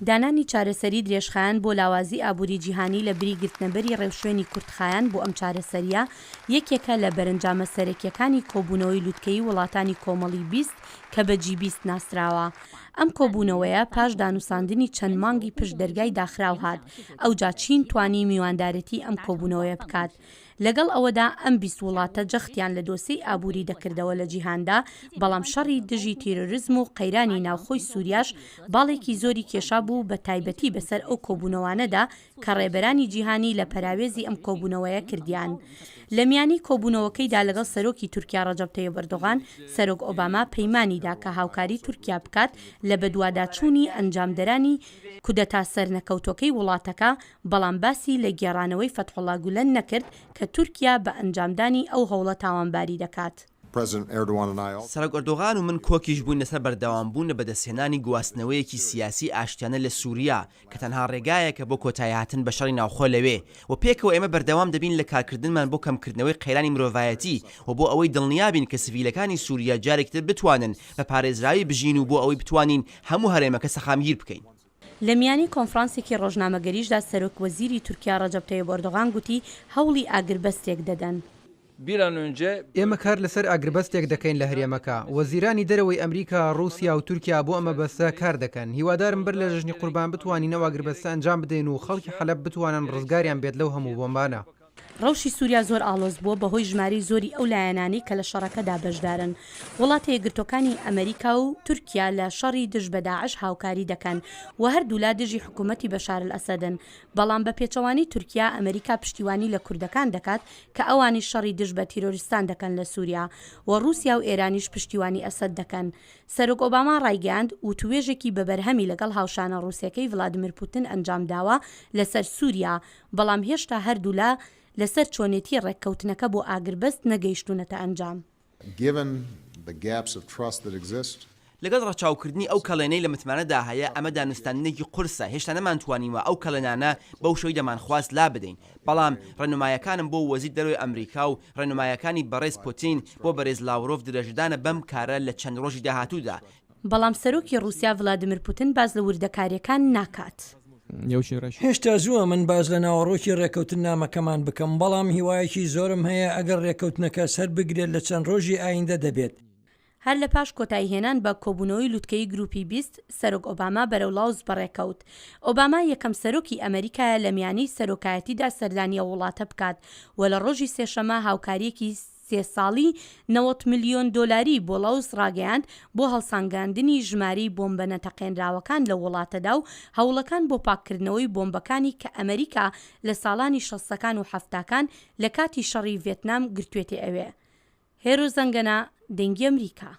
دانانی چارەسەری درێژخایەن بۆ لاوازی ئابووری جیهانی لە بری گرتنەبەری ڕێوشوێنی کورتخایەن بۆ ئەم چارەسەرییە، یەکێکە لە بەرەنجامە سەرەکییەکانی کۆبوونەوەی لوتکەیی وڵاتانی کۆمەڵی 20 کە بە جی 20 ناسراوە. ئەم کۆبوونەوەیە پاش دانوساندنی چەند مانگی پشت دەرگای داخراو هات، ئەوجا چین توانی میواندارێتی ئەم کۆبوونەوەیە بکات. لەگەڵ ئەوەدا ئەم 20 وڵاتە جەختیان لە دۆسێی ئابووری دەکردەوە لە جیهاندا، بەڵام شەڕی دژی تیرۆرزم و قەیرانی ناوخۆی سووریاش باڵێکی زۆری کێشابوو بە تایبەتی بەسەر ئەو کۆبوونەوانەدا کە ڕێبەرانی جیهانی لە پەراوێزی ئەم کۆبوونەوەیە کردیان. لە میانی کۆبوونەوەکەیدا لەگەڵ سەرۆکی تورکیا ڕەجەب تەیب ئەردۆغان، سەرۆک ئۆباما پەیمانی دا کە هاوکاری تورکیا بکات لە بەدواداچوونی ئەنجامدەرانی کودەتا سەرنەکەوتوەکەی وڵاتەکە، بەڵام باسی لە گێڕانەوەی فەتحوڵا گولەن نەکرد کە تورکیا بە ئەنجامدانی ئەو هەوڵە تاوانباری دەکات. سەرۆک ئەردۆغان و من کۆکیش بووین لەسەر بەردەوامبوون لە بەدەستهێنانی گواستنەوەیەکی سیاسی ئاشتیانە لە سوریا کە تەنها ڕێگایەکە بۆ کۆتاییهاتن بە شەڕی ناوخۆ لەوێ و پێکەوە ئێمە بەردەوام دەبین لە کارکردنمان بۆ کەمکردنەوەی قەیرانی مرۆڤایەتی و بۆ ئەوەی دڵنیابین کە سڤیلەکانی سوریا جارێکی تر بتوانن بە پارێزراوی بژین و بۆ ئەوەی بتوانین هەموو هەرێمەکە سەقامگیر بکەین. لە میانی کۆنفرانسێکی ڕۆژنامەگەریشدا سەرۆک وەزیری تورکیا ڕەجەب تەیب ئۆردوغان گوتی هەوڵی ئاگربەستێک دەدەن. ئێمە کار لەسەر ئاگربەستێک دەکەین لە هەرێمەکە. وەزیرانی دەرەوەی ئەمریکا، ڕووسیا و تورکیا بۆ ئەم مەبەستە کار دەکەن. هیوادارم بەر لە جەژنی قوربان بتوانین ئەو ئاگربەستە ئەنجام بدەین و خەڵکی حەلەب بتوانن ڕزگاریان بێت لەو هەموو بۆمبانە. ڕەوشی سووریا زۆر ئاڵۆز بووە بەهۆی ژمارەی زۆری ئەو لایەنانەی کە لە شەڕەکەدا بەشدارن. وڵاتە یەکگرتووەکانی ئەمریکا و تورکیا لە شەڕی دژ بە داعش هاوکاری دەکەن و هەردوولا دژی حکوومەتی بەشار ئەلئەسەدن. بەڵام بە پێچەوانەی تورکیا، ئەمریکا پشتیوانی لە کوردەکان دەکات کە ئەوانیش شەڕی دژ بە تیرۆریستان دەکەن لە سووریا و ڕووسیا و ئێرانیش پشتیوانی ئەسەد دەکەن. سەرۆک ئۆباما ڕایگەیاند، وتووێژێکی بەبەرهەمی لەگەڵ هاوشانە ڕووسەکەی ڤلادیمیر پوتن ئەنجامداوە لەسەر سووریا، بەڵام هێشتا هەردوولا لەسەر چۆنێتی ڕێککەوتنەکە بۆ ئاگربەست نەگەیشتوونەتە ئەنجام. Given the gaps of trust that exist. لەگەڵ ڕەچاوکردنی ئەو کەڵێنەی لە متمانەدا هەیە، ئەمە دانوستاندنێکی قورسە، هێشتا نەمانتوانیوە ئەو کەڵێنانە بەو شێوەی دەمانخواست لابدەین، بەڵام ڕێنمایەکانم بۆ وەزیر دەرەوەی ئەمریکا و ڕێنمایەکانی بەڕێز پوتین بۆ بەرێز لاورۆڤ درێژەدانە بەم کارە لە چەند ڕۆژی داهاتوودا. بەڵام سەرۆکی ڕووسیا ڤلادیمیر پوتن باس لە وردەکارییەکان ناکات. هێشتا زووە من باس لە ناوەڕۆکی ڕێکەوتننامەکەمان بکەم، بەڵام هیوایەکی زۆرم هەیە ئەگەر ڕێکەوتنەکە سەربگرێت لە چەند ڕۆژی ئایندە دەبێت. هەر لە پاش کۆتاییهێنان بە کۆبوونەوەی لوتکەیی گروپی 20، سەرۆک ئۆباما بەرەو لاوس بەڕێکەوت. ئۆباما یەکەم سەرۆکی ئەمەریکایە لە میانەی سەرۆکایەتیدا سەردانی ئەو وڵاتە بکات و لە ڕۆژی سێشەممە هاوکارییەکی سێ ساڵی 90 ملیۆن دۆلاری بۆ لاوس ڕاگەیاند بۆ هەڵسانگاندنی ژمارەی بۆمبە نەتەقێنراوەکان لەو وڵاتەدا و هەوڵەکان بۆ پاککردنەوەی بۆمبەکانی کە ئەمەریکا لە ساڵانی شەستەکان و حەفتاکان لە کاتی شەڕی ڤێتنام گرتوێتێ ئەوێ. هێرۆ زەنگەنە، دەنگی ئەمریکا.